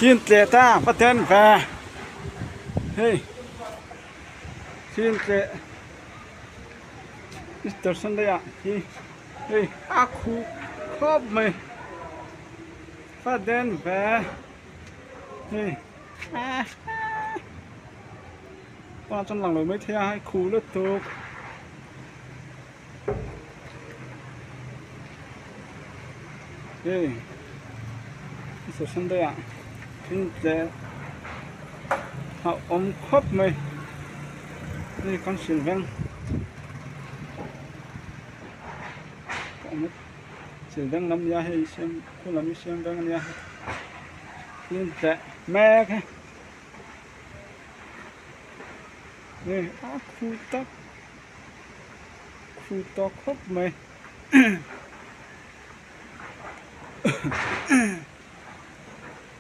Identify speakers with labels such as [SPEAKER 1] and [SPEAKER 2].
[SPEAKER 1] Thin tleh ta va ten ve hei thin tleh Easter Sunday ah hi hei a khu khawp mai va den ve hei tunah chuan lang lo maithei a hei khu lutuk. Hei Easter Sunday ah thil tleh a awm khawp mai hei kan sil veng sil veng lam nia hei siam khu lam hi siam veng ania thil tleh mek a hei a khu tak. Khu tawk khawp mai.